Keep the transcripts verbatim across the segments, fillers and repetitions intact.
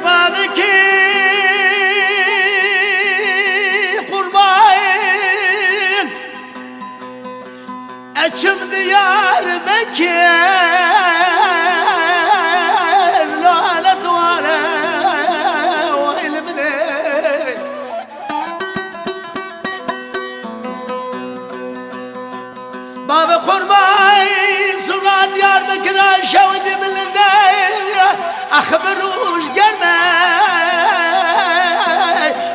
Bavekî qurban, eçim Diyarbekir, lanet ware, way li min ê. Bavê Qurban sura Diyarbekir a şew di bilinde, ex bi roj germe,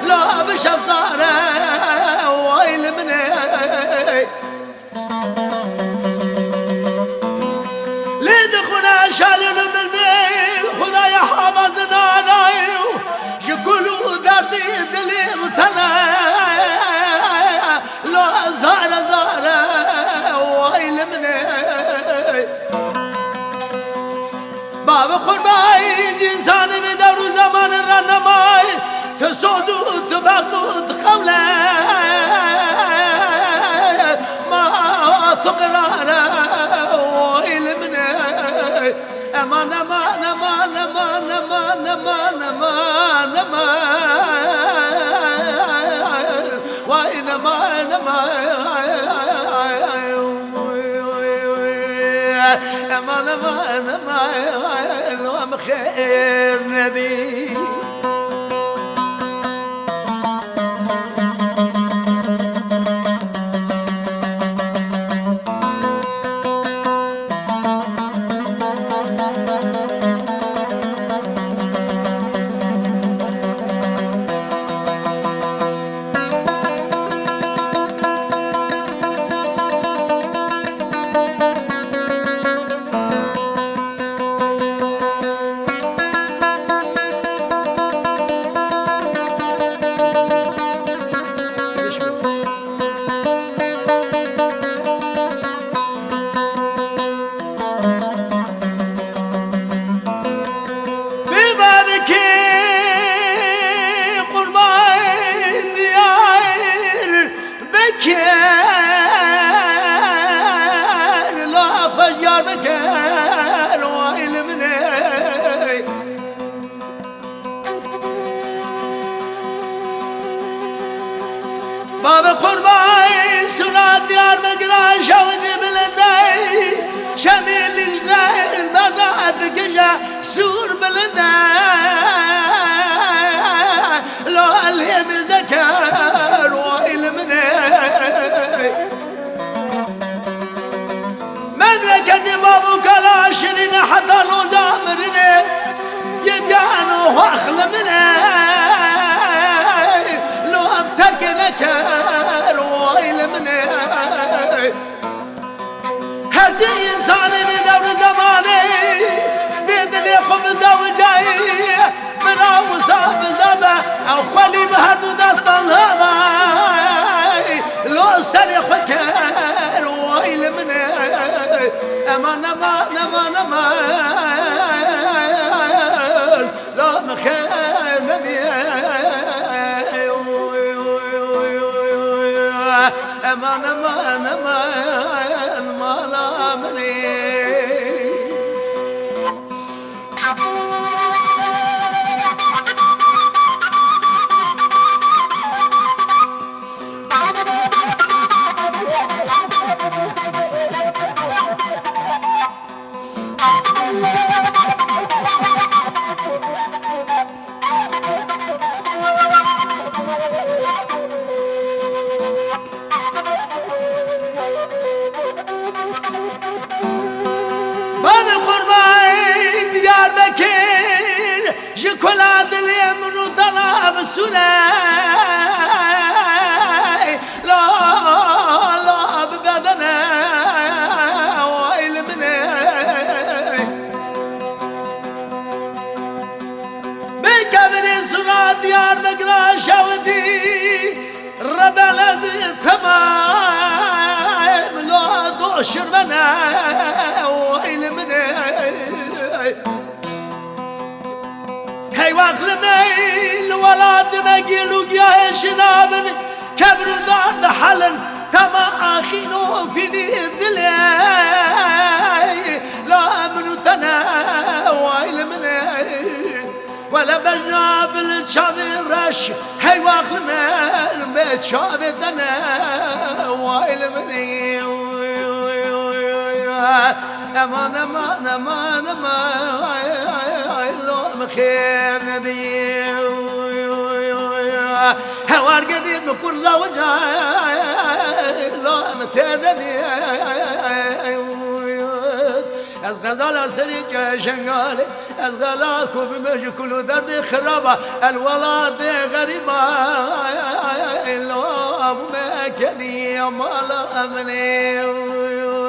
la bi şev sare, way li min ê. Lê dixwine şalin û bilbîl Xwedaya hava zinanay û ji kul û derdî dilê û tene la zare zare, way li min ê. Bavê Qurban, însanê vê dewr û zemanê re nemay, tu sod û tu bexd û tu qewle, ma tu qirare, way li min ê. Eman, eman, eman, eman, eman, eman, eman, eman. Way, eman, eman. Eman, eman, eman, em xêr nebî. Bêbavekê qurban Diyar Bekir, la xweş yar Bekir, way li min ê. Bavê Qurban sura Diyarbekir a şew di bilinde, çemê lijne beda dikije sûr bilinde, la lê min zeker, way li min ê. Memleketê bav û kala şirîne heta roja mirinê, yê diyan û xwex li min ê, lo em terkê neker, way li min ê. Her ti însanê vê dewr û zemanê, bê dilê xwe bizewicayî, Bira wisa bizabe, ew xwelî bi her du destan lava. Lo serê xwe ker, way li min ê. Eman, eman, eman, eman. La min xêr nebî. Eman, eman, eman, mala min ê. Bavê Qurban Diyarbekir, ji kula dilê min û dela bi sûr e, la, la bi bedene, way li min ê. Bê kevirê sura Diyarbekir a şewitî, Rebeled temam lo do şirvene, way li min ê. Hey wext li me, li welatê me gêl û giyahê şinabin, kevr û dar dihelin, tema axîn û fînî dilê, la min û te ne, way li min ê. Wele ber Çavê reş hey waxlime bê çavê te ne way li min. Eman, eman, eman, eman, lo min xêr nedî. Hewar gedî min kurza wina, lo min tê nedî. Ez xezala serê şengalê, ez xela ku bi me ji kul û derdê xiraba, el welatê xerîba, lo bûme kedî mala min ê.